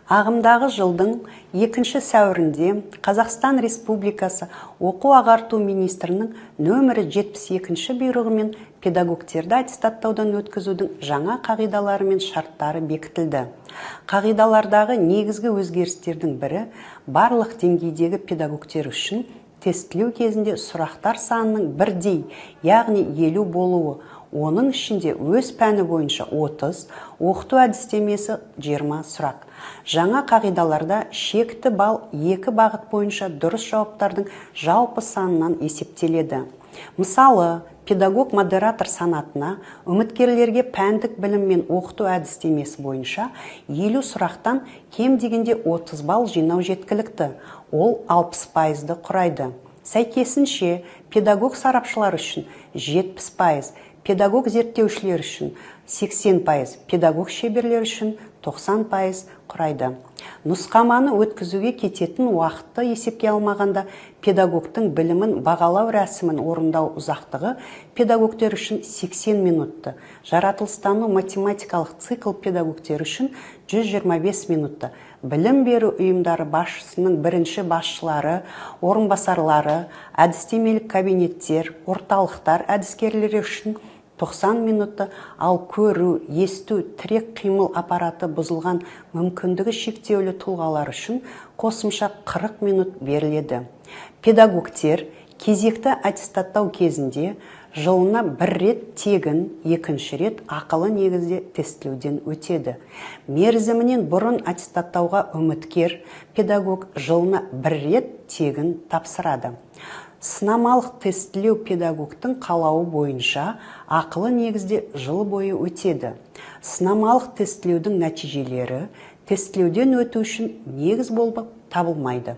Ағымдағы жылдың 2 сәуірінде Қазақстан Республикасы оқу-ағарту министрінің нөмірі 72-ші бұйрығымен педагогтерді аттестаттаудан өткізудің жаңа қағидалары мен шарттары бекітілді. Қағидалардағы негізгі өзгерістердің бірі барлық деңгейдегі педагогтер үшін тестілеу кезінде сұрақтар санының бірдей, яғни 50 болуы, оның ішінде өз пәні бойынша 30, оқыту әдістемесі 20 сұрақ. Жаңа қағидаларда шекті балл екі бағыт бойынша дұрыс жауаптардың жалпы санынан есептеледі. Мысалы, педагог-модератор санатына үміткерлерге пәндік білім мен оқыту әдістемесі бойынша 50 сұрақтан кем дегенде 30 балл жинау жеткілікті, ол 60%-ды құрайды. Сәйкесінше, педагог-сарапшылар үшін 70%, педагог-зерттеушілер үшін 80%, педагог-шеберлер үшін 90% құрайды. Нұсқаманы өткізуге кететін уақытты есепке алмағанда педагогтың білімін бағалау рәсімін орындау ұзақтығы педагогтер үшін 80 минутты, жаратылыстану математикалық цикл педагогтер үшін 125 минутты, білім беру ұйымдары басшысының бірінші басшылары, орынбасарлары, әдістемелік кабинеттер, орталықтар әдіскерлері үшін 90 минутты, ал көру, есту, тірек қимыл аппараты бұзылған мүмкіндігі шектеулі тұлғалар үшін қосымша 40 минут беріледі. Педагогтер кезекті аттестаттау кезінде жылына бір рет тегін, екінші рет ақылы негізде тестілеуден өтеді. Мерзімінен бұрын аттестаттауға үміткер педагог жылына бір рет тегін тапсырады. Сынамалық тестілеу педагогтың қалауы бойынша ақылы негізде жыл бойы өтеді. Сынамалық тестілеудің нәтижелері тестілеуден өту үшін негіз болып табылмайды.